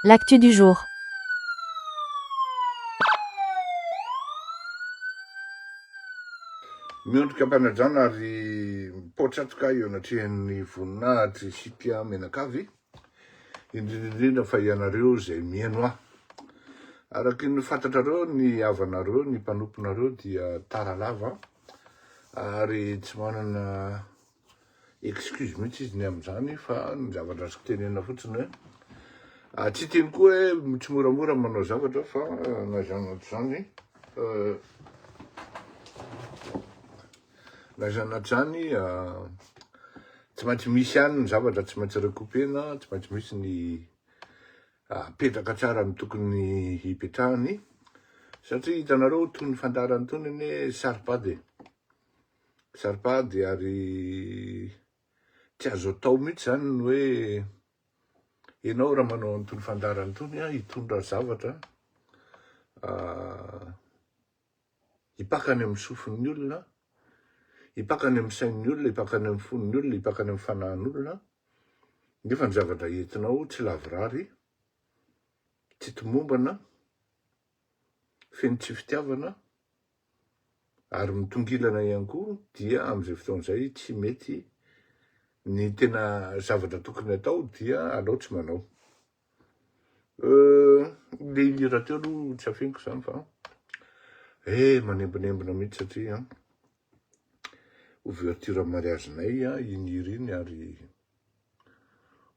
L'actu du jour. Miondrika am-panajana ary mipoatratoka eo anatrehan'ny voninahitry isika mianakavy, indrindra indrindra fa ianareo izay mihaino ahy. Araky ny fantatrareo, ny havanareo, ny mpanomponareo dia tara lava ary tsy manana excuse mihitsy izy ny amin'izany fa ny zavatra azoko tenenina fotsiny hoe ah, tsy teny koa hoe tsy moramora manao zavatra fa eh, na izany na tsy izany eh, na izany na tsy izany ah, tsy maintsy misy ihany ny zavatra tsy maintsy recoupena, tsy maintsy misy ny apetraka tsara amin'ny tokony hipetrahany satria hitanareo toy ny fandaharana itony anie saro-pady e. Saro-pady ary tsy azo atao mihitsy izany ny hoe ianao raha manao an'itony fandaharana itony hitondra zavatra hipaka any amin'ny sofin'ny olona, hipaka any amin'ny sain'ny olona, hipaka any amin'ny fon'ny olona, hipaka any amin'ny fanahin'olona, nefa ny zavatra entinao tsy lavorary, tsy tomombana, feno tsy fitiavana, ary mitongilana ihany koa dia amin'izay fotoana izay tsy mety ny tena zavatra tokony atao dia alao tsy manao. Euh, le hira teo aloha tsy afeniko izany fa eh manembonembona mihitsy satria ouverture mariage-nay iny hira iny ary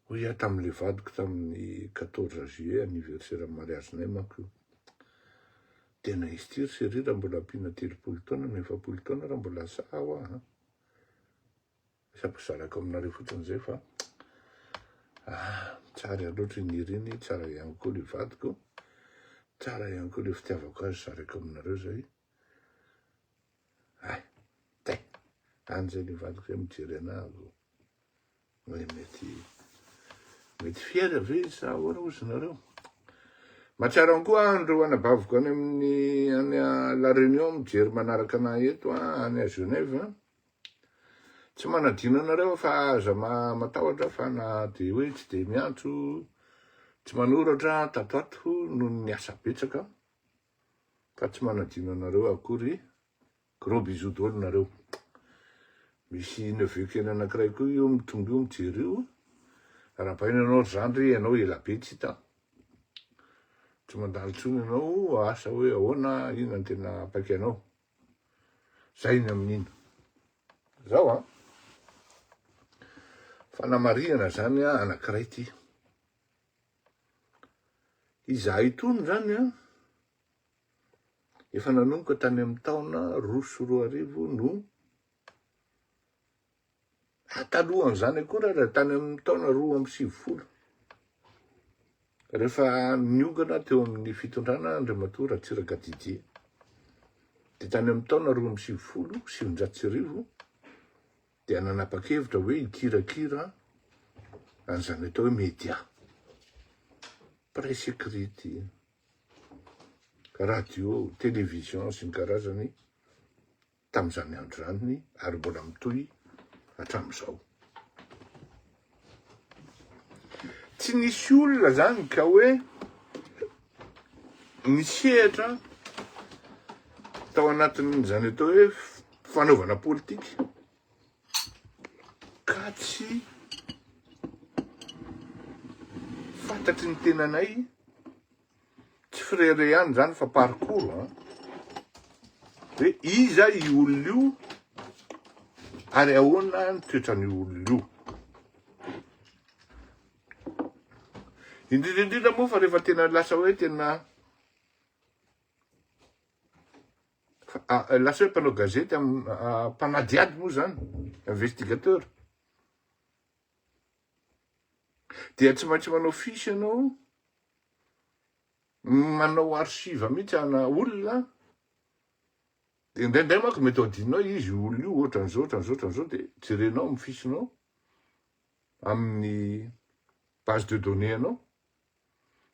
Hoy aho tamin'ilay vadiko tamin'ny 14 juillet, anniversaire mariage-nay manko io. Tena izy ity ry chérie raha mbola ampiana 30 taona na 40 taona raha mbola sahy aho an. Isampizarako aminareo fotsiny izay fa ah, tsara loatra iny hira iny, tsara ihany koa ilay vadiko, tsara ihany koa ilay fitiavako azy zaraiko aminareo izay. Ay, tay, any izay ilay vadiko izay mijery anah avy eo. Hoe mety mety fier ve izy sa ahoana hozy nareo? Mahatsiaro ihany koa aho an'ireo anabaviko any amin'ny any La Réunion mijery manaraka anah eto any à Genève. Tsy manadino anareo aho fa aza matahotra fa na dia hoe tsy dia miantso, tsy manoratra tato ato noho ny asa betsaka fa tsy manadino anareo akory. Gros bisous daholo nareo. Misy neveu kely anakiray koa io mitonga io mijery io. Arahabaina ianao ry zandry, ianao ela be tsy hita. Tsy mandalo intsony ianao, asa hoe ahoana, inona no tena paika-nao. Zay ny amin'iny. Zao an. Fanamarihana zany an, anakiray ity. Izahay itony zany an, Efa nanomboka tany amin'ny taona 2002 no ah, talohan'izany akory ary tany amin'ny taona 92 rehefa niongana teo amin'ny fitondrana Andriamatoa Ratsiraka Didier dia tany amin'ny taona 1992 dia nanapa-kevitra hoe hikirakira an'izany atao hoe media presse écrite radio, télévision sy ny karazany tamin'izany andro izany ary mbola mitohy hatramin'izao. Tsy nisy olona zany ka hoe nisehatra tao anatin'izany atao hoe fanaovana politika ka tsy fantatry ny tenanay Tsy frere ihany zany fa parcours an! Hoe iza io olona io ary ahoana ny toetran'io olona io. Indrindra indrindra moa fa rehefa tena lasa hoe tena lasa hoe mpanao gazety mpanadihady moa zany, investigateur. Dia tsy maintsy manao fiche ianao, manao archive mihitsy ana olona, dia indraindray manko mety ho adinonao izy io olona io ohatran'izao ohatran'izao ohatran'izao dia jerenao amin'ny fiche-nao, amin'ny base de données anao,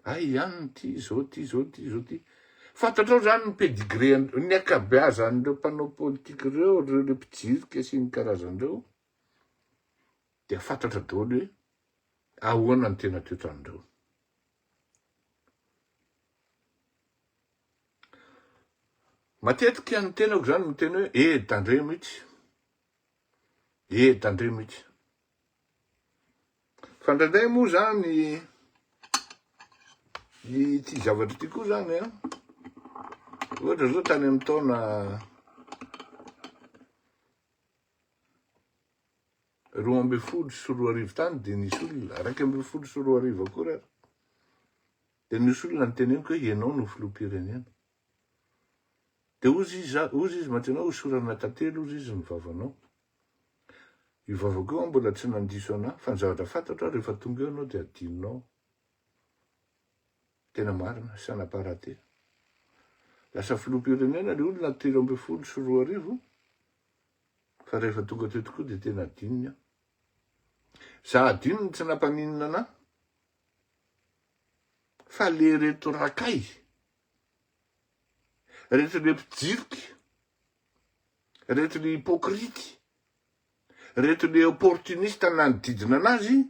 hay ihany ity izao ity izao ity izao ity. Fantatrao izany ny pedigree, ny ankabeazan'ireo mpanao politika ireo, ireo mpijirika sy ny karazany ireo, dia fantatra daholo hoe ahoana ny tena toetran'ireo. Matetika ny tenako zany miteny hoe eh tandremo itsy, eh tandremo itsy. Fa indraindray moa zany ity zavatra ity koa zany an, ohatra zao tany amin'ny taona 2012 tany dia nisy olona, 2011 akory ary, dia nisy olona niteneniko hoe ianao no filoham-pirenena. Dia hozy izy, hozy izy mantsy ianao hosorana tantely hozy izy ny vavanao. Io vavako io an mbola tsy nandiso anah fa ny zavatra fantatro an rehefa tonga eo ianao dia adinonao. Tena marina, ça n'a pas raté. Lasa filoham-pirenena le olona 2013 fa rehefa tonga teo tokoa dia tena adinony an. Za adinony tsy nampaninona anah fa le reto rakay Reto le mpijirika, reto le hypocrite, reto le opportuniste nanodidina anazy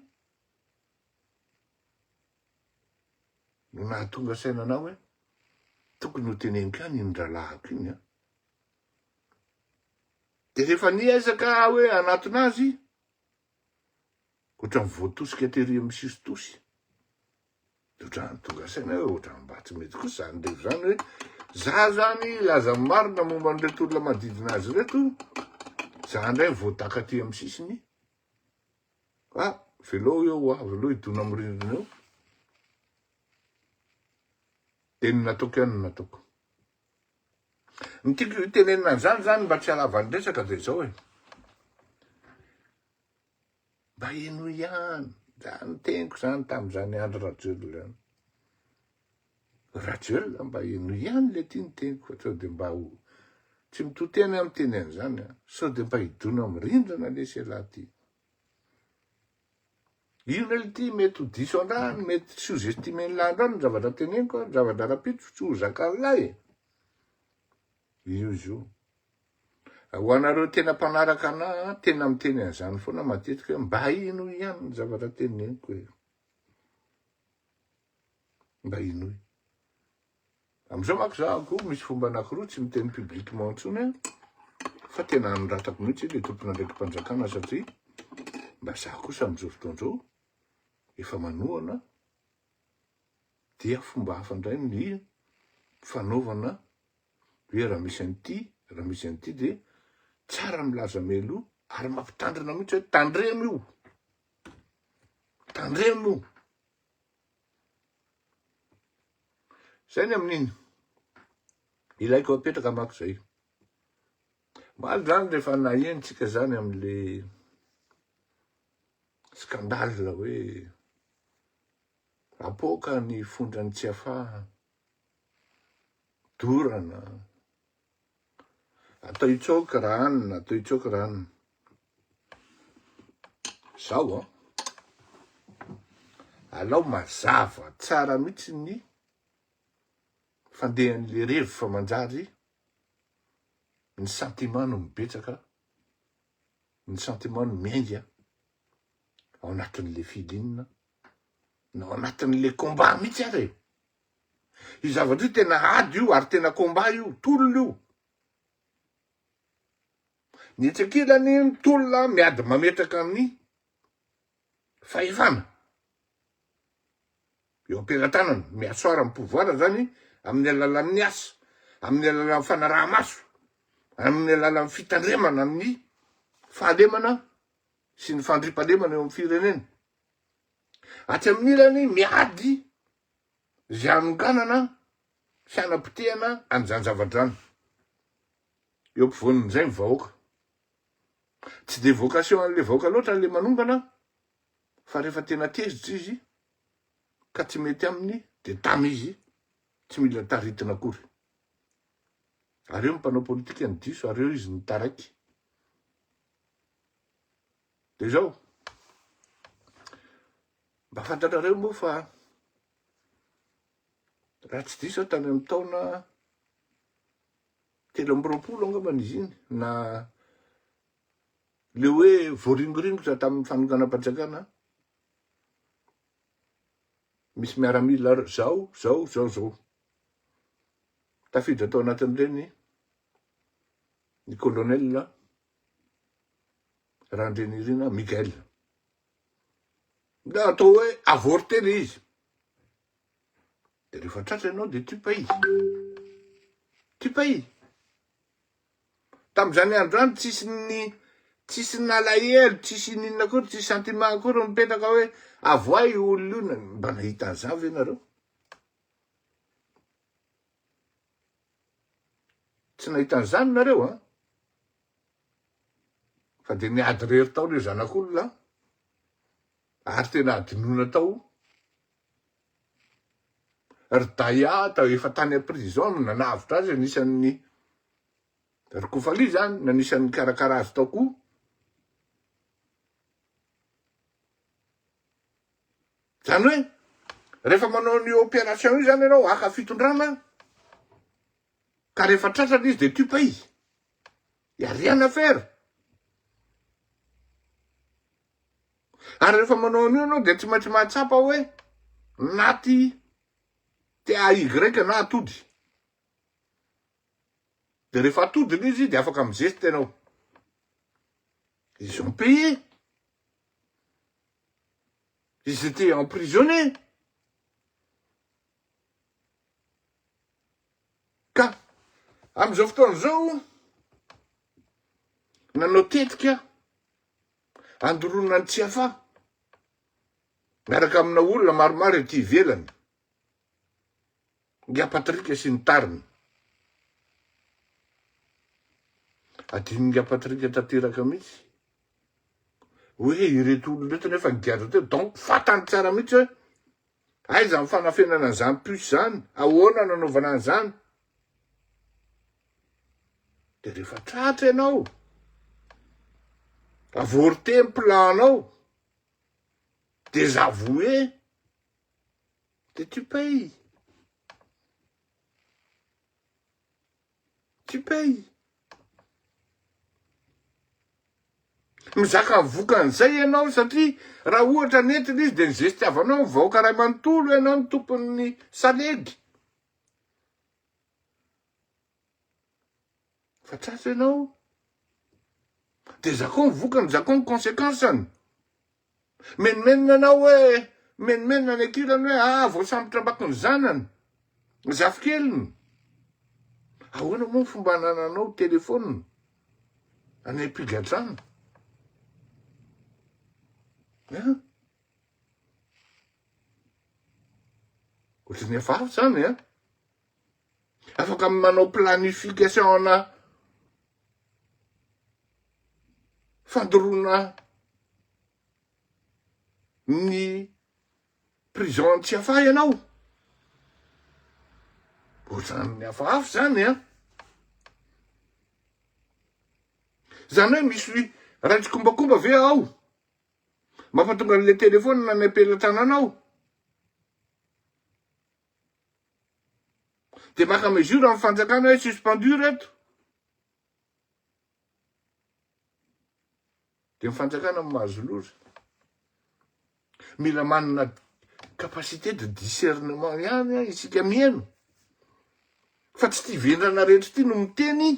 no nahatonga saina anao hoe tokony ho teneniko ihany iny rahalahiko iny an. De rehefa niezaka aho hoe hanatona azy, ohatran'ny voatosika tery amin'ny sisintosy. De ohatran'ny tonga saina hoe ohatran'ny mba tsy mety kosa zany revy zany hoe za zany hilaza ny marina momba an'ireto olona manodidina azy ireto, za indray voadaka aty amin'ny sisiny, ah velao eo hoa, velao hidona amin'ny rindrina eo, de ny nataoko ihany no nataoko. Ny tiako hitenenina an'izany zany mba tsy halavan'ny resaka de izao e, Mba henoy ihany, zany teniko zany tamin'izany Andry Rajoelina zany. Rajoelina mba henoy ihany le ty ny teniko fa sao de mba ho tsy mitohy teny aho miteny an'izany an, sao de mba hidona amin'ny rindrina lesy ialahy ty. Inona le ty mety ho diso andrany, mety tsy ho estimen'lah androany ny zavatra teneniko an, ny zavatra rahampitso tsy ho zakan'lah e. Io izy io. Ho anareo tena mpanaraka anah an, tena miteny an'izany foana matetika hoe mba hinoy ihany ny zavatra teneniko e. Mba hinoy. Amin'izao manko za koa misy fomba anankiroa tsy miteny publiquement intsony aho fa tena anoratako mihitsy le tompon'andraiki-panjakana satria mba za kosa amin'izao fotoana izao efa manohana dia fomba hafa indray ny fanaovana hoe raha misy an'ity, raha misy an'ity dia tsara milaza mialoha ary mampitandrina mihitsy hoe tandremo io, tandremo io. Zay ny amin'iny. Ilaiko apetraka manko zay. Omaly zany rehefa naheno tsika zany amin'le scandale hoe apoaka ny fondran'ny Tsiafahy Dorana. Atao hitsoaka raha anona, atao hitsoaka raha anona. Zao an. Alao mazava tsara mihitsy ny fandehan'le revy fa manjary ny sentiment no mibetsaka, ny sentiment no miainga ao anatin'le feeling na ao anatin'le combat mihitsy ary e. Io zavatra io tena ady io ary tena combat io, tolona io. Ny etsy ankilany mitolona miady mametraka ny fahefana eo am-pelatanana, miassoir ny pouvoir zany amin'ny alalan'ny asa, amin'ny alalan'ny fanaraha-maso, amin'ny alalan'ny fitandremana ny fahalemana sy ny fandriampahalemana eo amin'ny firenena. Atsy amin'ny ilany miady Izay hanonganana sy hanapotehana an'izany zavatra izany. Eo ampovoan'izay ny vahoaka. Tsy dia vocation an'ilay vahoaka loatra ilay manongana fa rehefa tena tezitra izy ka tsy mety aminy dia tamy izy, tsy mila taritina akory. Ary eo ny mpanao politika ny diso ary eo izy ny taraiky. Dia izao, mba fantatrareo moa fa raha tsy diso aho tany amin'ny taona 23 angambany izy iny na le hoe voaringoringotra tamin'ny fanonganam-panjakana misy miaramila zao zao zao zao tafiditra tao anatin'ireny. Ny colonel Randrianirina Mickaël. Da atao hoe avorté le izy. De rehefa tratra ianao de tu payes. Tu payes. Tamin'izany andro izany tsisy ny tsisy nalahelo, tsisy ninona akory, tsisy sentiment akory mipetraka hoe avoay io olona io. Mba nahita an'izany ve nareo? Tsy nahita an'izany nareo an? Fa dia niady rery tao le zanak'olona ary tena adinoina tao ry Daya tao efa tany am-prison no nanavotra azy anisan'ny ry Kofali zany nanisan'ny nikarakara azy tao koa. Zany hoe rehefa manao an'io opération io zany ianao haka fitondrana ka rehefa tratrany izy de tu payes. Y a rien à faire. Ary rehefa manao an'io ianao de tsy maintsy mahatsapa hoe naty TAY na atody. De rehefa atody ilay izy de afaka mizesta ianao. Ils ont payé. Ils étaient emprisonnés. Ka amin'izao fotoana izao nanao tetika andorona ny Tsiafahy miaraka amina olona maromaro ety ivelany. Ingahy Patrick sy ny tariny. Adinon'ingahy Patrick tanteraka mihitsy hoe ireto olona ireto nefa nigadra teo donc fantany tsara mihitsy hoe aiza ny fanafenana an'izany puce zany, ahoana nanaovana an'izany. De rehefa tratra ianao, avorté ny plan-nao, désavoué, De tu payes. Tu payes. Mizaka ny vokan'izay ianao satria raha ohatra nentina izy de ny zestiavanao ny vahoaka ray manontolo ianao ny tompon'ny salegy. Fa tratra ianao. De zakao ny vokany, zakao ny conséquence-ny. Menomenona anao hoe, menomenona ny ankilany hoe ah voasambotra ambako ny zanany, ny zafikeliny. Ahoana moa ny fomba anananao téléphone any am-pigadrana? Hein? Ohatran'ny hafahafa zany an. Afaka manao planification ana fandoroana ny prison Tsiafahy ianao. Ohatran'ny hafahafa zany an. Zany hoe misy ray tsikombakomba ve ao? Mampatonga an'le téléphone any am-pelatananao? De maka mesure ny fanjakana hoe suspendu reto. De ny fanjakana no mahazo loza. Mila manana capacité de discernement ihany isika miheno. Fa tsy ty vendrana rehetra ty no miteny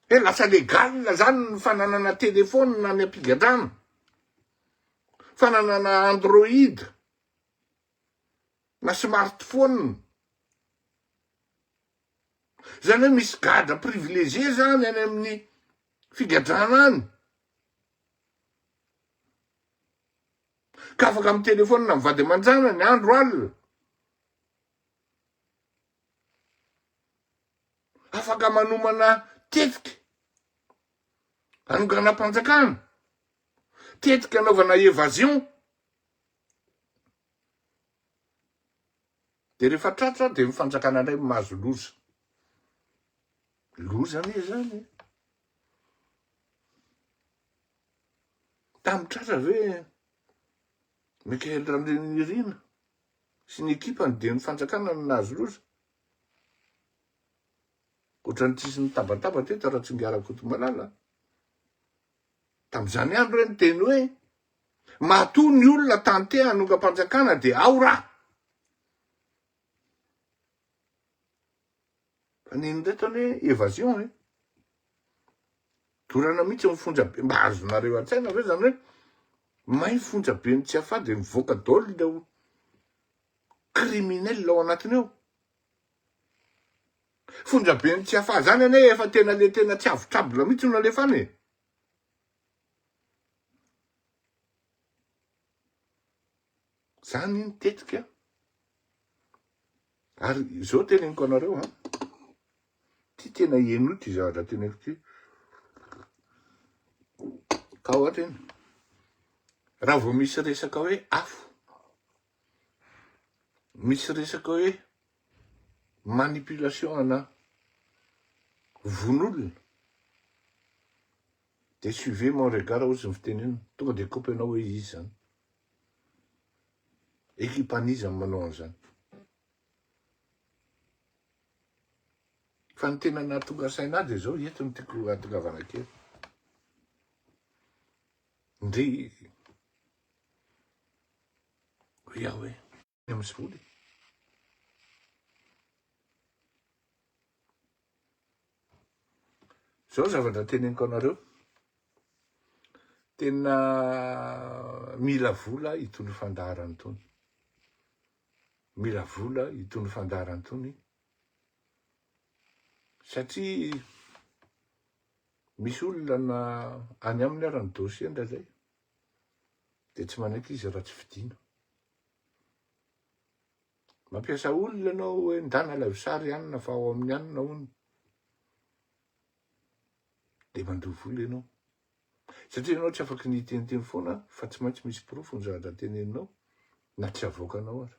hoe lasa légal zany ny fananana téléphone any am-pigadrana. Fananana android na smartphone. Zany hoe misy gadra privilégié zany any amin'ny figadrana any. Ka afaka mi-téléphone amin'ny vady aman-janany andro alina. Afaka manomana tetika hanonganam-panjakana, tetika anaovana évasion. De rehefa tratra de ny fanjakana indray mahazo loza. Loza anie zany e. Tamin'ny tratra ve Michael Randrianirina sy ny ekipany de ny fanjakana no nahazo loza? Ohatran'ny tsisy nitabataba teto Ratsingara Rakotomalala. Tamin'izany andro re niteny hoe matoa ny olona tante hanongam-panjakana dia ao raha. Fa nen'ireto anie évasion e. Dorana mihitsy ny fonja be. Mba azonareo an-tsaina ve zany hoe may fonja be ny Tsiafahy dia mivoaka daholo ireo criminel ao anatiny ao. Fonja be ny Tsiafahy zany anie efa tena le tena tsy avotrabona mihitsy no nalefa any e. Zany ny tetika. Ary izao teneniko anareo an. Ty tena henoy ty zavatra teneniko ty. Ka ohatra iny. Raha vao misy resaka hoe afo. Misy resaka hoe manipulation ana vono'olona. De suivez mon regard hozy ny fitenenana. Tonga de kopy ianao hoe iza zany. Ekipa an'iza no manao an'izany? Fa ny tena nahatonga saina ahy dia izao, eto no tiako hahatongavana kely. Ndry, hoy aho hoe, any amin'ny sekoly. Izao zavatra teneniko anareo, tena mila vola itony fandaharana itony. Mila vola itony fandaharana itony satria misy olona na any aminy ara ny dossier indraindray dia tsy manaiky izy raha tsy vidiana. Mampiasa olona ianao hoe ndana alaivo sary anona fa ao amin'ny anona hono. Dia mandoa vola ianao. Satria ianao tsy afaky ny hiteniteny foana fa tsy maintsy misy porofo ny zavatra teneninao na tsy avoakanao ary.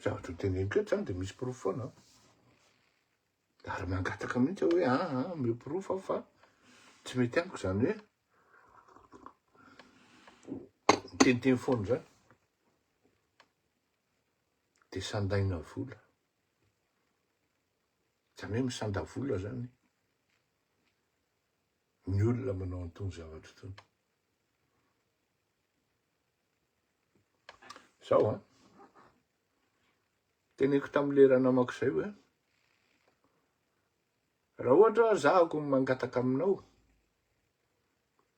Zavatra ho teneniko eto zany dia misy porofo foana. Ary mangataka mihitsy aho hoe aa ah, omeo porofo aho fa tsy mety amiko izany hoe miteniteny foana izany. Dia sandaina vola. Izany hoe misanda vola zany ny olona manao an'itony zavatra itony. Zao an. Teneniko tamin'ilay ranamako izay hoe raha ohatra zahako mangataka aminao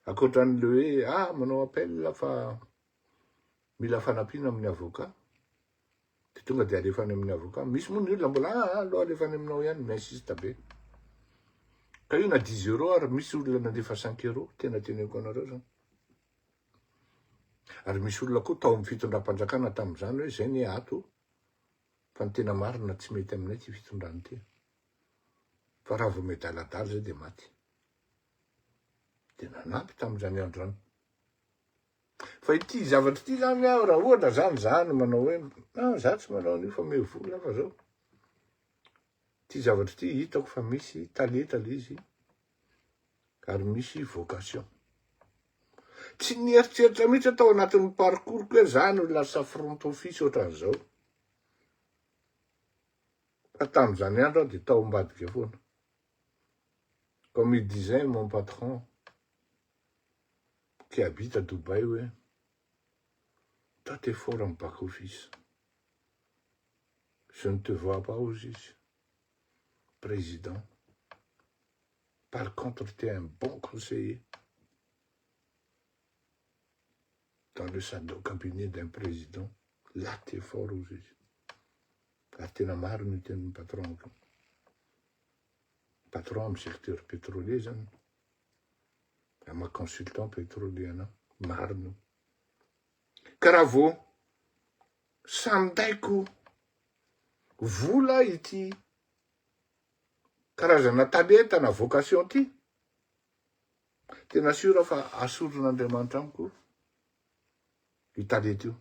ankoatran'le hoe ah manao appel fa mila fanampiana amin'ny avocat de tonga de alefa any amin'ny avocat. Misy moa ny olona mbola ah, ah aleo alefa any aminao ihany, mi-insiste be. Ka io na 10 euros ary misy olona nandefa 5 euros, tena teneniko anareo zany. Ary misy olona koa tao amin'ny fitondram-panjakana tamin'izany hoe zay ny ato fa ny tena marina tsy mety aminay ty fitondrana ity. Fa raha vao miadaladala zay de maty. De nanampy tamin'izany andro zany. Fa ity zavatra ity zany aho raha ohatra zany za no manao hoe ah za tsy manao an'io fa omeo vola fa zao. Ity zavatra ity hitako fa misy talenta le izy ary misy vocation. Tsy nieritreritra mihitsy aho tao anatin'ny parcours-ko hoe za no lasa front office ohatran'izao. Fa tamin'izany andro aho dia tao ambadika foana. Comme il disait mon patron, qui habite à Dubaï hoe toi t'es fort en back office je ne te vois pas hozy izy président par contre t'es un bon conseiller dans le salle de cabinet d'un président là t'es fort hozy izy ary tena marina io tenin'ny patron io patron amin'ny secteur pétrolier zany Ama consultant pétrolier anao. Marina io. Ka raha vao sandaiko vola ity karazana talenta na vocation ity, tena sûr fa asoron'Andriamanitra amiko io talenta io.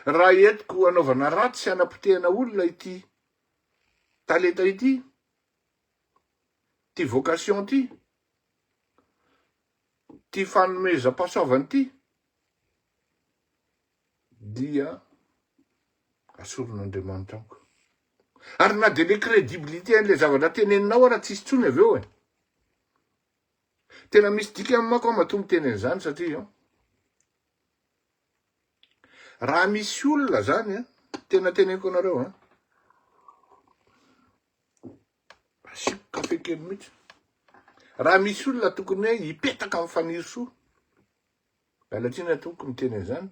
Raha entiko hanaovana ratsy sy hanapotehana olona ity talenta ity, Ty vocation ty, ty fanomezam-pahasoavana ty dia asoron'Andriamanitra amiko. Ary na dia le crédibilité an'le zavatra teneninao ara tsisy tsony avy eo e. Tena misy dikany manko aho matoa miteny an'izany satria raha misy olona zany an, tena teneniko anareo an, Asiako kafe kely mihitsy. Raha misy olona tokony hoe hipetaka amin'i Fanirisoa, miala tsiny aho tompoko miteny an'izany,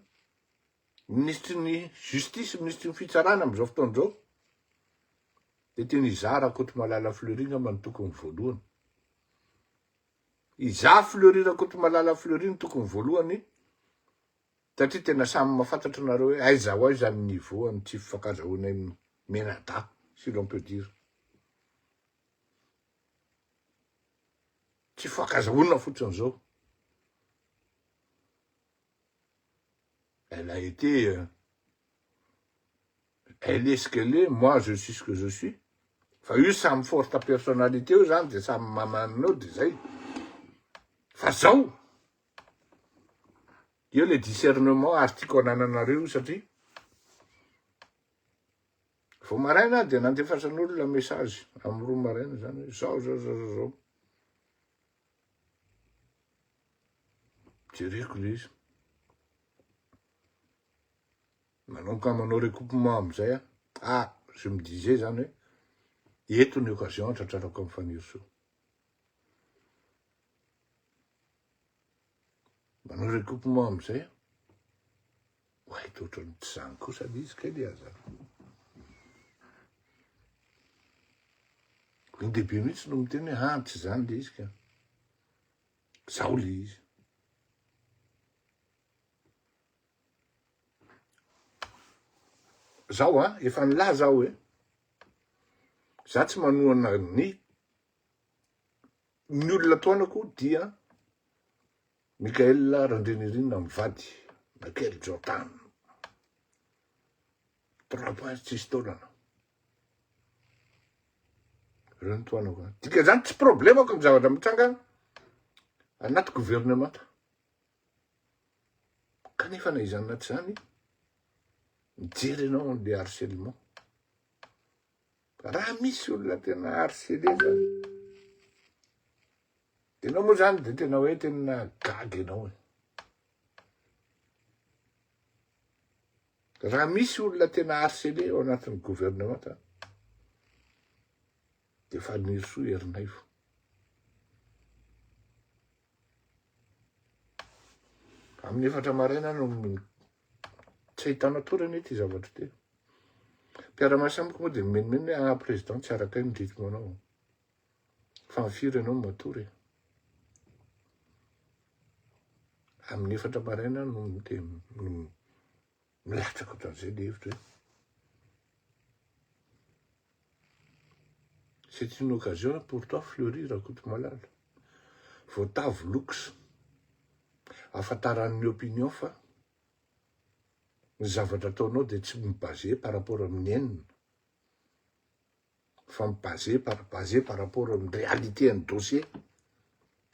minisitry ny justice, minisitry ny fitsarana amin'izao fotoana izao, dia tena izaho Rakotomalala Fleury angamba no tokony voalohany. Izaho Fleury Rakotomalala Fleury no tokony voalohany satria tena samy mahafantatra nareo hoe aiza ho aiza ny niveau an'ny tsy fifankazahoanay mianadahy si l'on peut dire. Tsy fifankazahoana fotsiny zao. Elle a été euh, elle est ce qu'elle est, moi je suis ce que je suis. Fa io samy forte personnalité io zany de samy mamanina eo de zay. Fa zao, eo le discernement ary tiako anananareo io satria vao maraina aho de nandefasan'olona message amin'ny roa maraina zany hoe zao zao zao zao zao. Jereko le izy. Manomboka manao recoupement amizay aho. Ah, je me disais zany hoe eto ny occasion hatratrarako amin'i Fanirisoa. Manao recoupement amizay aho. Oay, toa ohatran'ny tsy zany kosa le izy kay le aza. Olon-dehibe mihitsy no miteny hoe ah, tsy zany le izy ka. Zao le izy. Zao an, efa nilaza aho hoe za tsy manohana ny ny olona tohanako dia Michael Randrianirina mivady, Michael Jordan. Trois points tsisy taolana. Reo ny tohanako. Dikan'izany tsy problemako ny zavatra mitranga anaty gouvernemanta. Kanefa na izany na tsy izany, mijery ianao an'le harcèlement. Raha misy olona tena harcelé zany, ianao moa zany de tena hoe tena gaga ianao e. Raha misy olona tena harcelé ao anatin'ny gouvernement de Fanirisoa Ernaivo. Amin'ny efatra maraina no tsy ahitana tory anie ity zavatra ity. Mpiara-miasa amiko moa dia mimenomenona hoe ah président tsy arakay ny rythme anao. Fa ny firy ianao no matory e. Amin'ny efatra maraina no dia milatsaka ohatran'izay le hevitra hoe C'est une occasion pour toi Fleury Rakotomalala. Voatavo looks. Ahafantaran'ny opinion fa ny zavatra ataonao dia tsy mi-baser par rapport amin'ny haine fa mi-baser par baser par rapport amin'ny réalité an'ny dossier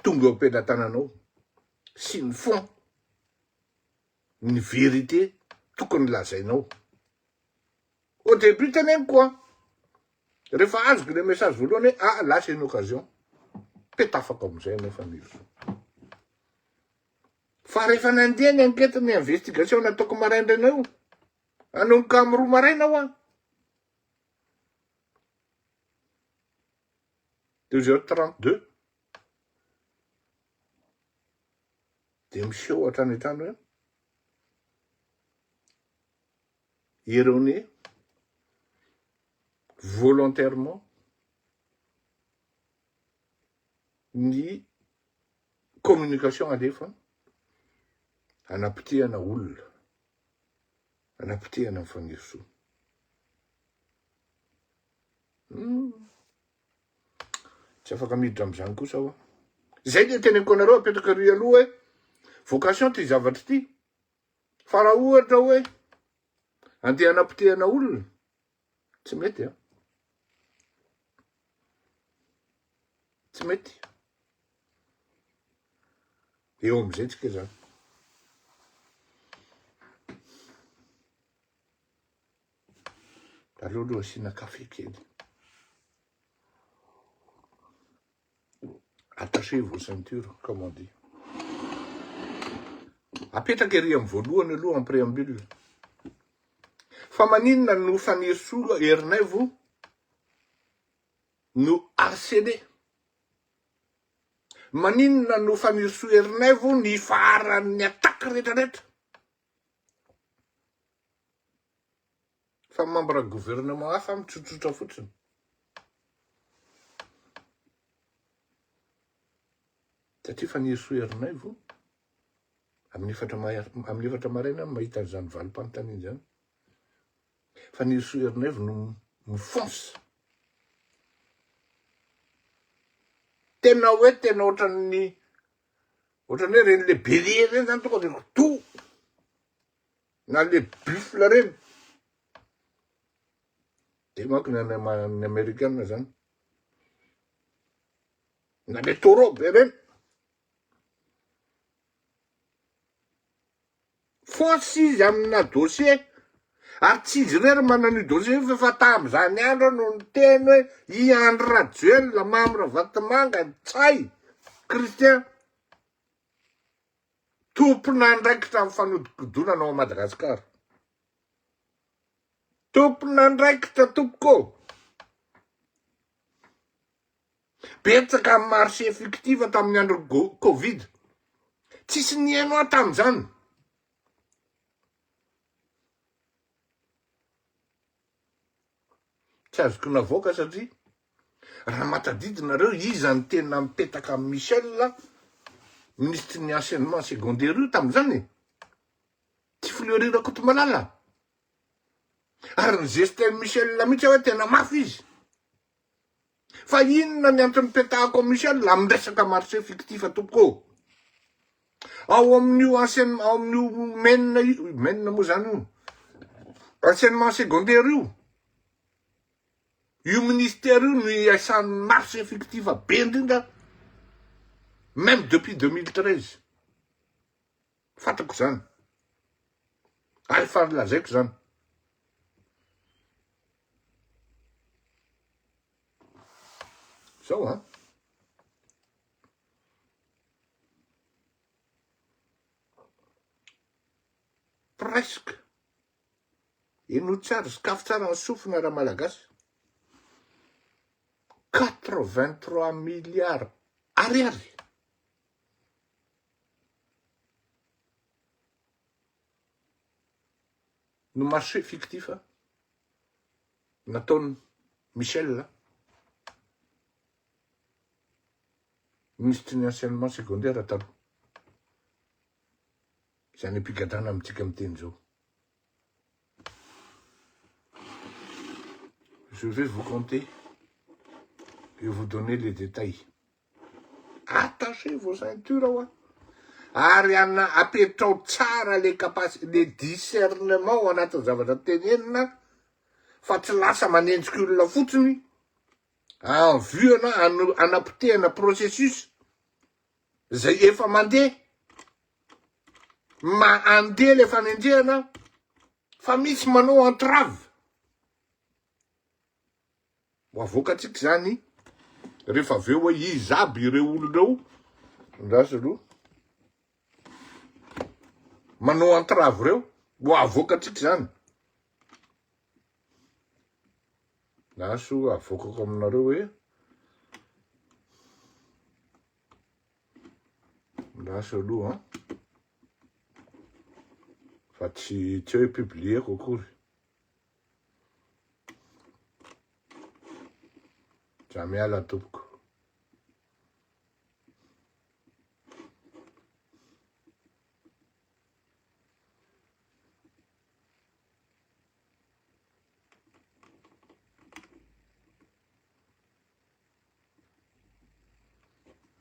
tonga eo am-pelatananao sy ny fond ny vérité tokony lazainao. Au début teneniko an, rehefa azoko le message voalohany hoe ah là c'est une occasion, petafako amizay anao Fanirisoa. Fa rehefa nandeha ny enquête ny investigation nataoko maraindraina io, hanomboka amin'ny roa maraina aho an, deux heures 32, dia miseho hatrany hatrany hoe erroné volontairement ny communication alefa hanapotehana olona, hanapotehana ny Fanirisoa. Hmm. Tsy afaka miditra am'izany kosa aho. Izay le teneniko anareo apetraka ry aloha hoe vocation ty zavatra ity. Fa raha ohatra hoe andeha hanapotehana olona, tsy mety an. Tsy mety. Eo amizay tsika zany. Aleo aloha asiana kafe kely. Attachez vos ceintures, comme on dit. Apetraka ery amin'ny voalohany aloha en préambule. Fa maninona no Fanirisoa Ernaivo no harcelé? Maninona no Fanirisoa Ernaivo ny ifaharan'ny attaque retraretra? Fa membre gouvernement hafa mitsotsotra fotsiny. Satria Fanirisoa Ernaivo amin'ny efatra amin'ny efatra maraina mahita an'izany valim-panontaniana izany. Fanirisoa Ernaivo no mifonce. Tena hoe tena ohatran'ny ohatran'ny hoe reny le bélier reny zany tonga de to na le buffle reny. De manko ny any amerikana zany. Na le taureau be reny. Fausse izy amina dossier ary tsy izy irery manana io dossier io fa efa tamin'izany andro aho no niteny hoe i Andry Rajoelina, Mamy Ravatomanga, Ntsay Christian tompon'andraikitra amin'ny fanodikodonana ao Madagasikara. Tompon'andraikitra tompoko ô! Betsaka ny marché fictive tamin'ny andro covid. Tsisy nihaino ahy tamin'izany. Tsy azoko navoaka satria raha mahatadidy nareo iza ny tena mipetaka amin'i Michel minisitry ny enseignement secondaire io tamin'izany e? Tsy Fleury Rakotomalala. Ary ny geste Michel mihitsy hoe tena mafy izy. Fa inona ny antony petahako amin'i Michel amin'ny resaka marché fictif tompoko ô? Ao amin'io enseignement, ao amin'io MEN io, MEN moa zany io, enseignement secondaire io, io ministère io no iasan'ny marché fictif be indrindra, même depuis 2013. Fantako izany. Ary efa nolazaiko izany. Zao an. Presque. Henoy tsara, sokafy tsara ny sofina raha malagasy. 83 milliards ariary. No marché fictif nataon'i Michel, minisitry ny enseignement secondaire taloha, izay any am-pigadrana amintsika miteny izao. Je vais vous conter et vous donner les détails. Attachez vos ceintures hoa. Ary ana apetrao tsara le capacité, le discernement ao anatin'ny zavatra tenenina fa tsy lasa manenjika olona fotsiny en vue ana anapotehana processus zay efa mandeha ma andeha le fanenjehana fa misy manao entrave. Ho avoakantsika izany rehefa avy eo hoe iza aby ireo olona ireo, andraso aloha, manao entrave ireo, ho avoakantsika izany. Andraso avoakako aminareo hoe andraso aloha an, fa tsy tsy hoe publieko akory. Za miala tompoko.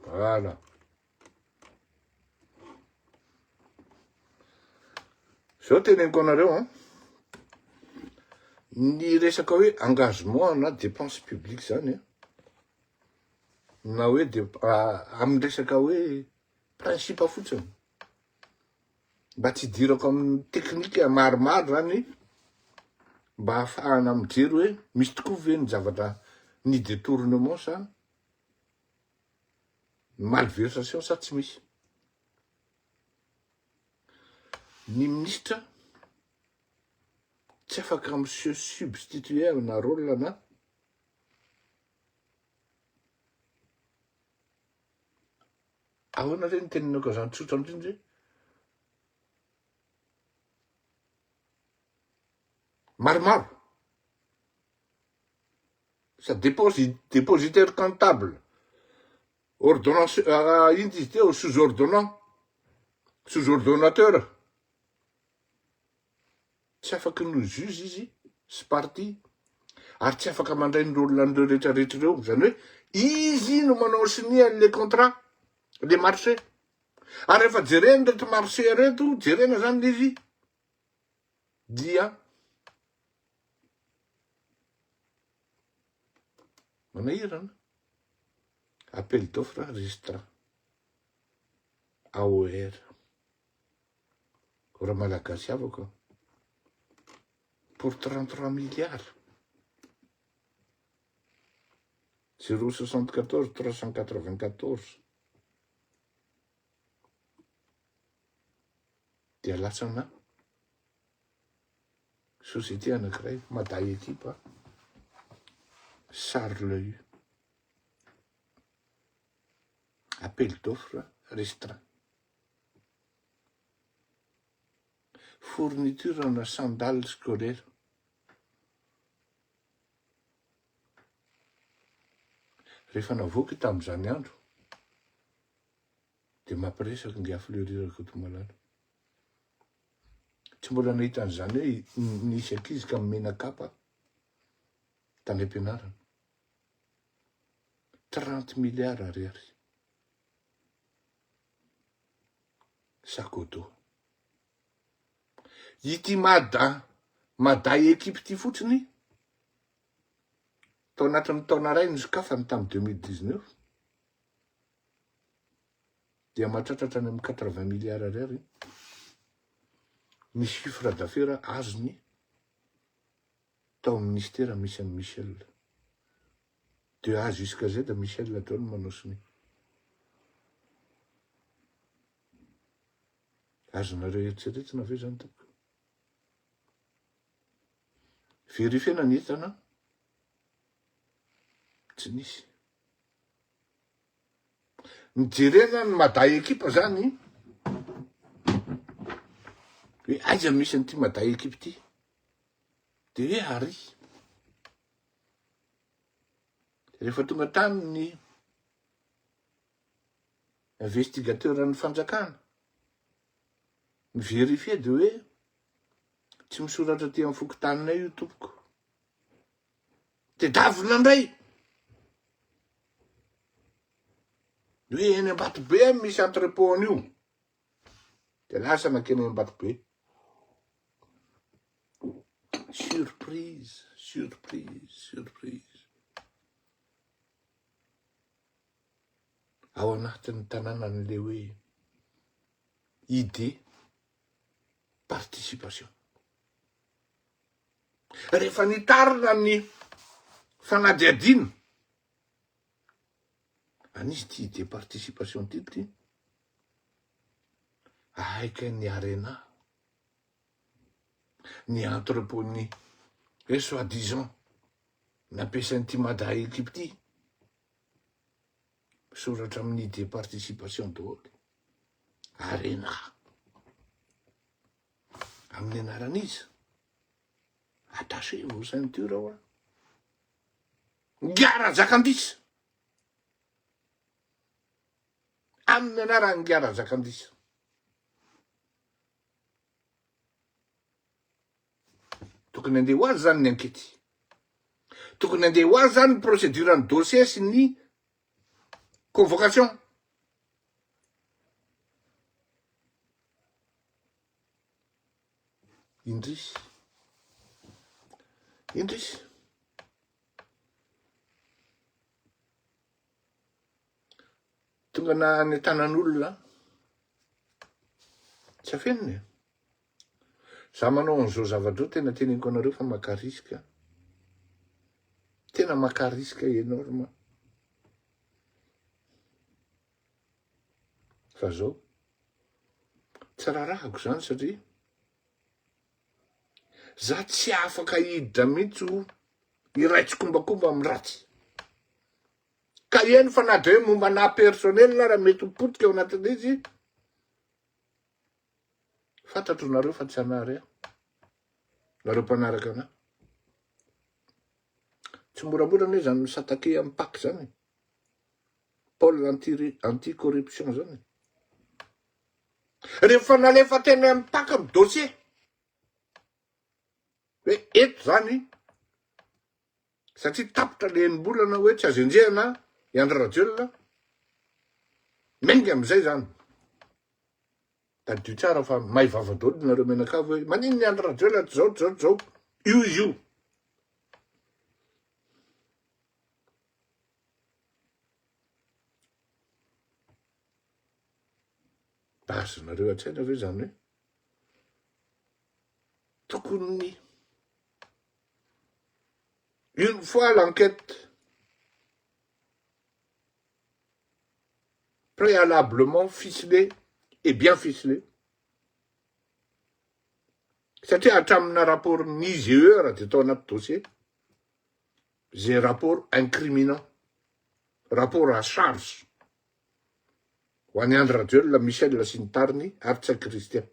Voilà. Zao teneniko anareo an, ny resaka hoe engagement na dépense publique zany an, na hoe de amin'ny resaka hoe principe fotsiny, mba tsy hidirako amin'ny teknika maromaro zany, mba hahafahana mijery hoe misy tokoa ve ny zavatra ny détournement sa ny malversation sa tsy misy. Ny minisitra tsy afaka mi se substituer amina rôle na. Ahoana re ny teninako azany tsotra indrindra e? Maromaro. Sady déposi- dépositaire comptable, ordonnance, inona izy teo, sous ordonnant, sous ordonnateur. Tsy afaky ny ho juge izy sy parti ary tsy afaka mandray ny rôle an'ireo rehetra rehetra ireo. Izany hoe izy no manao sonia an'le contrat, le marché. Ary rehefa jerena ireto marché ireto, jerena zany le izy dia manahirana. Appel d'offre restreint. AOR. Raha Malagasy havako an. Pour 33 milliards. 074 394. Dia latsana société anankiray, Mada Equipe, Sarleu. Appel d'offre restreint. Fourniture na sandales scolaires. Rehefa navoaka io tamin'izany andro dia mampiresaka ingahy Fleury Rakotomalala. Tsy mbola nahita an'izany hoe nisy ankizy ka mena kapa tany am-pianarana. 30 milliards ariary. Sakodo. Ity Mada, Mada équipe ity fotsiny, tao anatin'ny taona iray nisokafany tamin'ny 2019, dia mahatratra hatrany amin'ny 80 milliards ariary ny chiffre d'affaires azony tao amin'ny ministera misy an'i Michel. De A jusqu'à Z, Michel daholo no manao sonia. Azonareo eritreretina ve zany tompoko? Verifiena ny entana, tsy nisy. Nijerena ny Mada ekipa zany hoe aiza misy an'ity Mada ekipa ity. De hoe ary. Rehefa tonga tany ny investigateur ny fanjakana, mi-verifier de hoe tsy misoratra aty amin'ny fokontaninay io tompoko. Tedavina indray. Hoe eny Ambatobe misy entrepot an'io. De lasa nankeny Ambatobe. Surprise, surprise, surprise. Ao anatin'ny tanànan'le hoe idée participation. Rehefa nitarina ny fanadihadiana, an'izy ity idée participation ity ity, ahaika ny arena, ny entrepôt-ny hoe soi disant nampiasain'ity Mada équipe ity, misoratra amin'ny idée participation daholo, arena. Amin'ny anaran'iza? Attachez vos ceintures hoa. Ingahy Rajakandisa. Amin'ny anaran'ingahy Rajakandisa. Tokony andeha ho azy zany ny ankety. Tokony andeha ho azy zany ny procédure ny dossier sy ny convocation. Indrisy. Indrisy. Tonga na any an-tanan'olona. Tsy afenina e. Za manao an'izao zavatra io tena teneniko anareo fa maka risque. Tena maka risque énorme. Fa zao, tsy rarahako zany satria za tsy afaka hiditra mihitsy ho iray tsikombakomba amin'ny ratsy. Ka eny fa na dia hoe momba anà personnel ara mety ho potika ao anatin'ilay izy, fantatro nareo fa tsy hanary ahy. Nareo mpanaraka anà. Tsy moramora anie zany mi-s'attaquer amin'ny Pac zany e. Pôle anti anti-corruption zany e. Rehefa nalefa teny amin'ny Pac ny dossier, hoe eto zany satria tapitra le enim-bolana hoe tsy azo enjehina i Andry Rajoelina, miainga amizay zany. Tadidio tsara fa may vava daholo nareo mianakavy hoe maninona i Andry Rajoelina tsy zao tsy zao tsy zao. Io izy io. Mba azonareo an-tsaina ve zany hoe tokony une fois l'enquête préalablement ficelée et bien ficelée satria hatramina rapport ny IGE raha dia tao anaty dossier zay rapport incriminant rapport à charge ho an'i Andry Rajoelina, Michel sy ny tariny ary Ntsay Christian.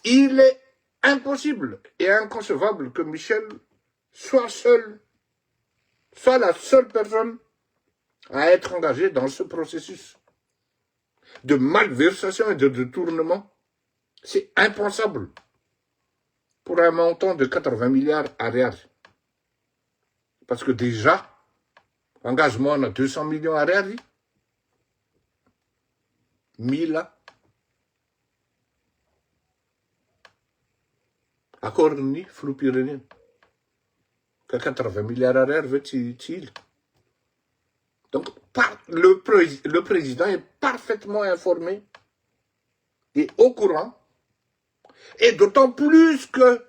Il est impossible et inconcevable que Michel soit seul, soit la seule personne à être engagée dans ce processus de malversation et de détournement. C'est impensable pour un montant de 80 milliards ariary. Parce que déjà, engagement ana 200 millions ariary, mila accord ny filoham-pirenena. Ka 80 milliards ariary ve tsy tsy hila? Donc par, le, le président est parfaitement informé et au courant, et d'autant plus que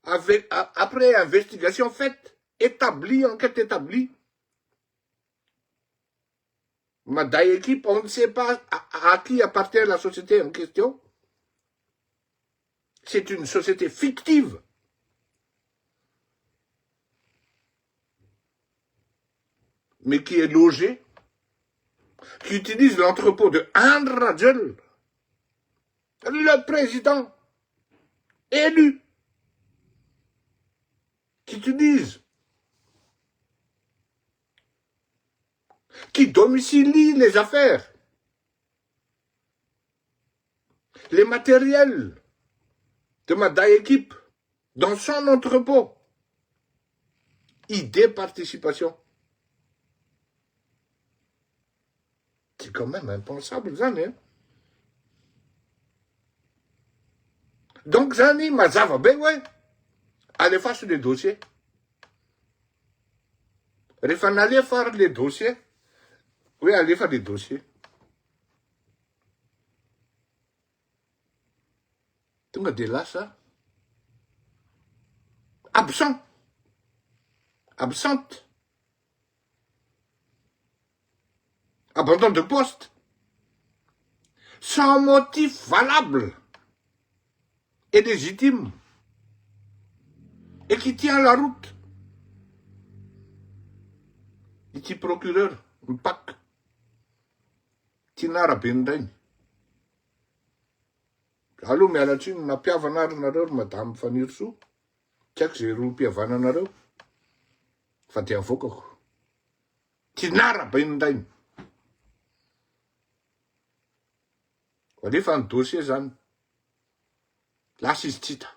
avec, après investigation faite, établie, enquête établie, Mada équipe, on ne sait pas à, à qui appartient la société en question. C'est une société fictive. Mais qui est logée, qui utilise l'entrepôt de Andry Rajoelina, le président élu, qui utilise, qui domicilie les affaires, les matériels de Mada équipe dans son entrepôt. Idée participation. C'est quand même impensable zany e. Donc zany mazava be hoe alefaso le dossier. Rehefa nalefa ary le dossier, hoe alefa le dossier. Tonga de lasa absent, absente, abandon de poste, sans motif valable et légitime et qui tient la route ity procureur mipac Tiana Rabenindrainy. Za aloha miala tsiny nampihavana ary nareo ry madame Fanirisoa, tsy haiko ze rohim-pihavananareo fa de avoakako. Tiana Rabenindrainy. Alefa ny dossier zany. Lasa izy tsy hita.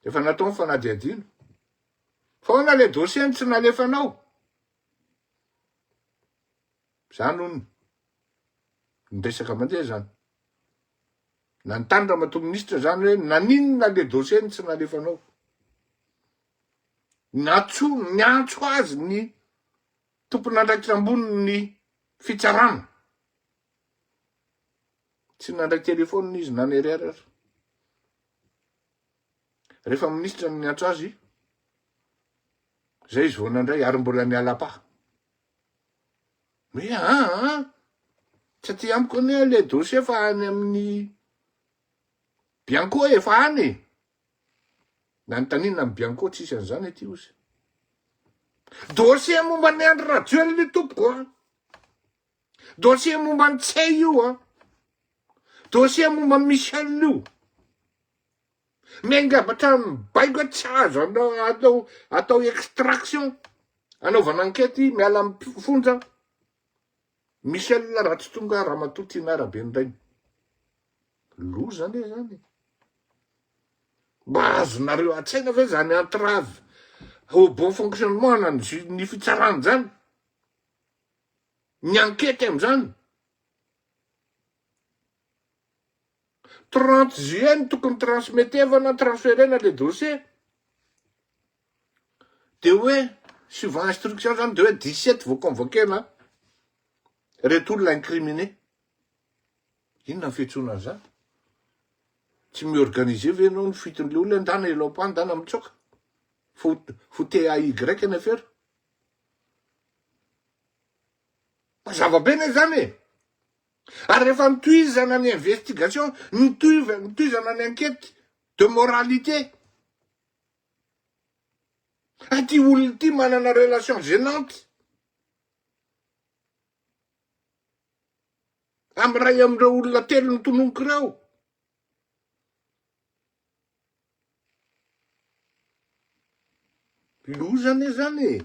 Efa natao ny fanadihadiana. Fa ahoana le dossier no tsy nalefanao? Zany hono ny resaka mandeha zany. Nanontany ramatoa ministra zany hoe naninona le dossier no tsy nalefanao? Natso, niantso azy ny tompon'andraikitra ambony ny fitsarana. Tsy nandray téléphone izy na ny RR. Rehefa minisitra no niantso azy, zay izy vao nandray ary mbola niala pa. Hoe aa ah, ah, tsy aty amiko anie le dossier fa any amin'ny Bianco efa any e. Nanontaniana ny Bianco tsisy an'izany aty ozy. Dossier momba an'i Andry Rajoelina io tompoko a. Dossier momba an'i Ntsay io a. Dossier momba an'i Michel io. Miainga avy hatramin'ny baiko hoe tsy azo atao atao extraction anaovana enquête miala amin'ny fonja Michel raha tsy tonga Ramatoa Tiana Rabenirainy. Loza anie zany e. Mba azonareo an-tsaina ve zany entrave au bon fonctionnement na ny fitsarana zany? Ny enquête am'zany? 30 juillet no tokony transmetevana, transferena le dossier. De hoe suivant instruction zany de hoe 17 vao convoquena reto olona incriminé. Inona ny fiantsoana an'izany? Tsy mi-organiser ve ianao ny fiton'le olona ndana elao-pa ndana mitsoaka? Fo fo TAY ny afera. Mazava be ne zany e! Ary rehefa nitohizana ny investigation, nitohizana ny enquête de moralité, ity olona ity manana relation gênante amin'ny iray amin'ireo olona telo notononiko ireo. Loza anie zany e!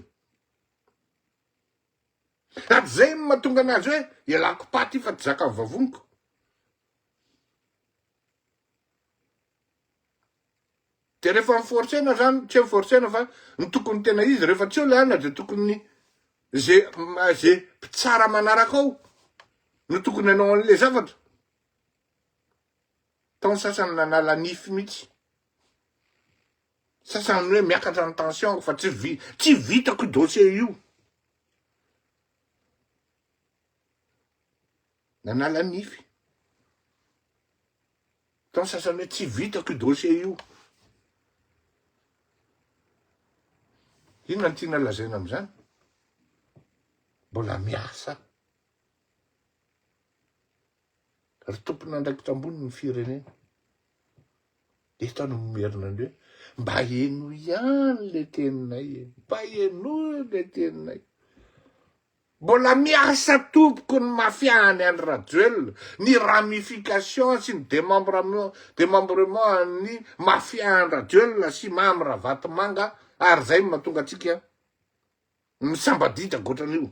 Ary zay no mahatonga anazy hoe ialako paty io fa tsy zakan'ny vavoniko. De rehefa mi-forcer-na zany, tsy hoe mi-forcer-na fa ny tokony tena izy rehefa tsy eo le anona de tokony ze ze mpitsara manaraka ao no tokony hanao an'le zavatra. Tao ny sasany nanala nify mihitsy. Sasany hoe miakatra ny tension fa tsy vi tsy vitako io dossier io. Nanala nify. Tao ny sasany hoe tsy vitako io dossier io. Inona no tiana lazaina amin'izany? Mbola miasa. Ry tompon'andraikitra ambony ny firenena. Eto aho no mimerina ny hoe mba henoy ihany le teninay e, mba henoy le teninay. Mbola miasa tompoko ny mafia any Andry Rajoelina, ny ramification sy ny démembrement démembrement an'ny mafia Andry Rajoelina sy Mamy Ravatomanga ary zay no mahatonga antsika misambadidaka ohatran'io.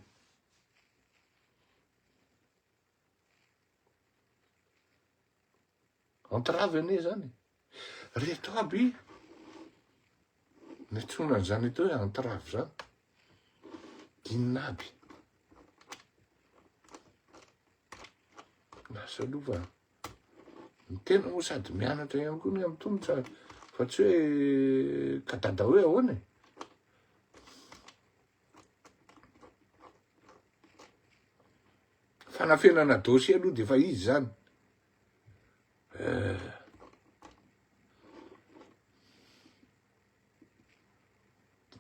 Entrave anie zany e. Reto aby niantsoana an'izany atao hoe entrave zany. Inona aby? Lasa aloha fa ny tena moa sady mianatra ihany koa ny amin'ny tongotra fa tsy hoe kadada hoe ahoana e. Fanafenana dossier aloha de efa izy zany. Eh.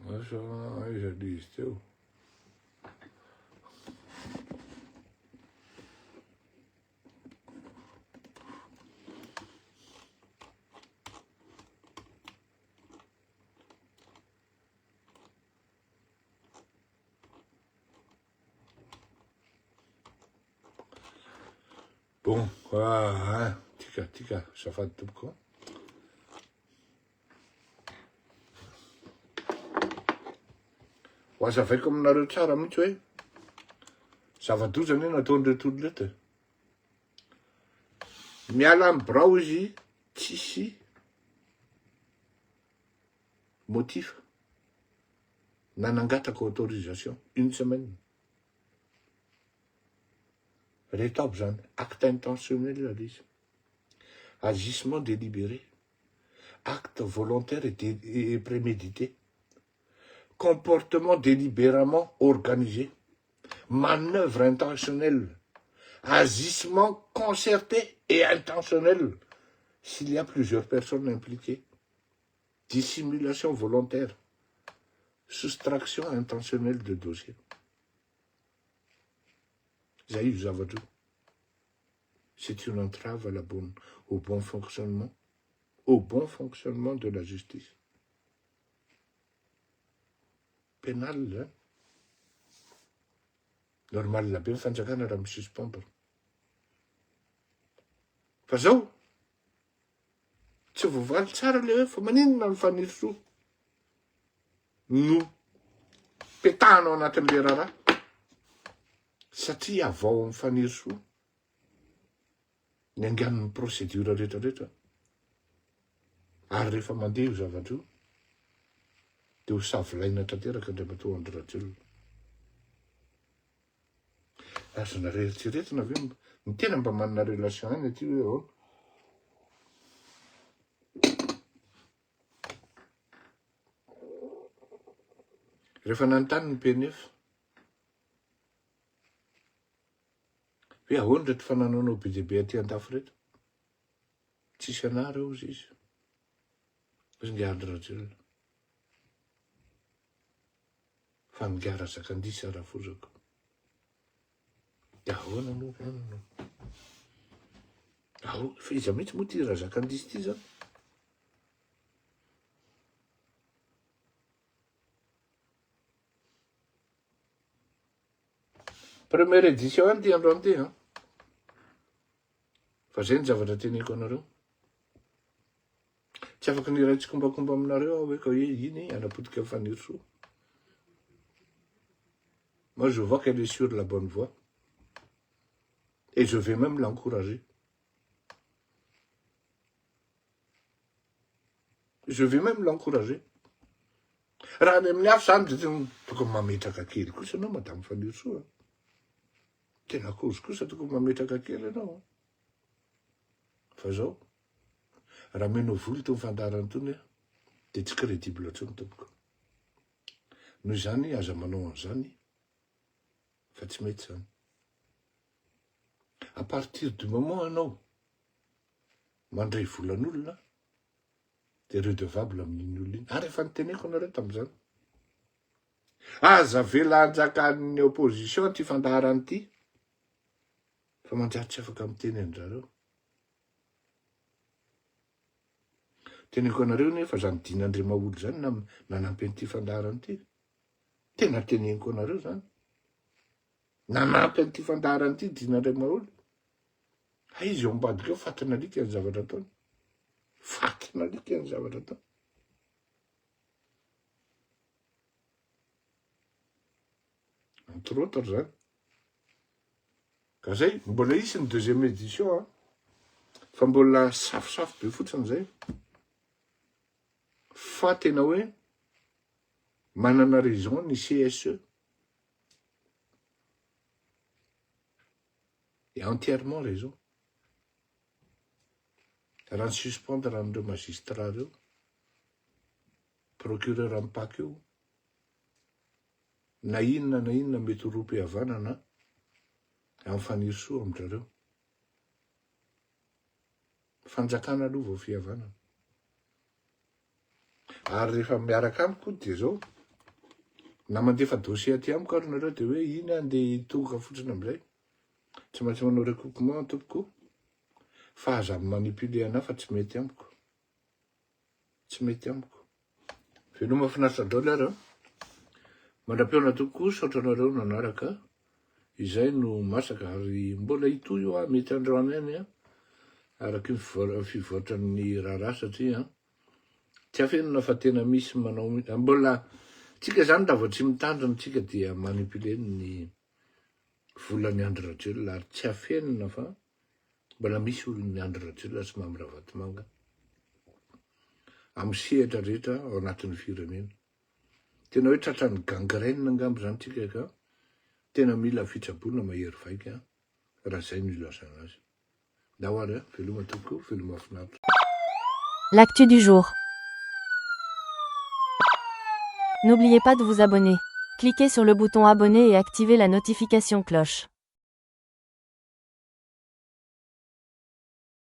Asa aiza le izy teo. Bon, ah, tika, tika, azafady tompoko. Ho azavaiko aminareo tsara mihitsy hoe zava-doza anie nataon'ireto olona ireto e. Miala amin'ny birao izy tsisy motif na nangataka autorisation une semaine. Reto aby zany, acte intentionnel le izy, agissement délibéré, acte volontaire et, et prémédité, comportement délibérément organisé, manœuvre intentionnelle, agissement concerté et intentionnel s'il y a plusieurs personnes impliquées, dissimulation volontaire, soustraction intentionnelle de dossier. Zay io zavatra io. C'est une entrave à la bonne, au bon fonctionnement, au bon fonctionnement de la justice. pénal zany. Normal be ny fanjakana raha mi-suspendre. Fa zao, tsy voavaly tsara le hoe fa maninona ny Fanirisoa no petahana ao anatin'le raharaha satria avy ao amin'ny Fanirisoa ny anganon'ny procédure rehetra rehetra ary rehefa mandeha io zavatra io dia ho savilaina tanteraka Andriamatoa Andry Rajoelina. Azonareo eritreretina ve ny tena mba manana relation any aty hoe ahoana? Rehefa nanontany ny PNF hoe ahoana ireto fanananao be dia be aty andafy ireto? Tsisy anah reo hozy izy. Hozy ingahy Andry Rajoelina. Fa ingahy Razakandisa rafozako. Dia ahoana moa zany no. Aho, fa iza mihitsy moa ty Razakandisa ty zany? Première édition any ty androany ty an. Fa zay ny zavatra teneniko anareo. Tsy afaky ny iray tsikombakomba aminareo aho hoe ka hoe iny hanapotika an'i Fanirisoa. Moi je vois qu'elle est sur la bonne voie. Et je vais même l'encourager. Je vais même l'encourager. Raha any amin'ny hafa zany dia tokony mametraka kely kosa ianao Madame Fanirisoa. Tena kozy kosa tokony mametraka kely ianao an. Fa zao, raha omenao vola itony fandaharana itony an, dia tsy crédible intsony tompoko. Noho izany aza manao an'izany fa tsy mety izany. À partir du moment ianao mandray volan'olona dia redevable amin'iny olona iny. Ary efa niteneko anareo tamin'izany. Aza avela hanjakan'ny opposition ity fandaharana ity fa manjary tsy afaka miteny an-dRareo. Teneko anareo nefa zany Dina Andriamaholy zany na nanampy an'ity fandaharana ity. Tena teneniko anareo zany. Nanampy an'ity fandaharana ity Dina Andriamaholy. Hay izy eo ambadika eo fatin'alika ny zavatra ataony. Fatin'alika ny zavatra ataony. Entre autres zany. Ka zay, mbola hisy ny deuxième édition an. Fa mbola safosafo be fotsiny zay. Fa tena hoe manana raison ny CSE. Et entièrement raison. Raha ny suspendre an'ireo magistrats ireo, procureur amin'ny Pac io, na inona na inona mety ho rohim-pihavanana amin'ny Fanirisoa amin-drareo. Fanjakana aloha vao fihavanana. Ary rehefa miaraka amiko dia zao, na mandefa dossier aty amiko ary nareo dia hoe iny aho ndeha hitohoka fotsiny amin'izay. Tsy maintsy manao recoupement tompoko fa aza mi-manipuler anah fa tsy mety amiko. Tsy mety amiko. Veloma finaritra daholo ary an. Mandra-pihaona tompoko, misaotra anareo nanaraka. Izay no masaka ary mbola hitohy io an, mety androany ihany an, araky ny fivoatran'ny raharaha satria an, tsy afenina fa tena misy manao, mbola tsika zany raha vao tsy mitandrina tsika dia manipuler ny volan'i Andry Rajoelina ary tsy afenina fa Mbola misy olon'i Andry Rajoelina sy Mamy Ravatomanga amin'ny sehatra rehetra ao anatin'ny firenena. Tena hoe tratran'ny gangrène angamba izany tsika ka tena mila fitsaboana mahery vaika raha izay no ilazana azy. Ndao ary a, veloma tompoko, veloma finaritra. L'actu du jour. N'oubliez pas de vous abonner. Cliquez sur le bouton abonner et activez la notification cloche.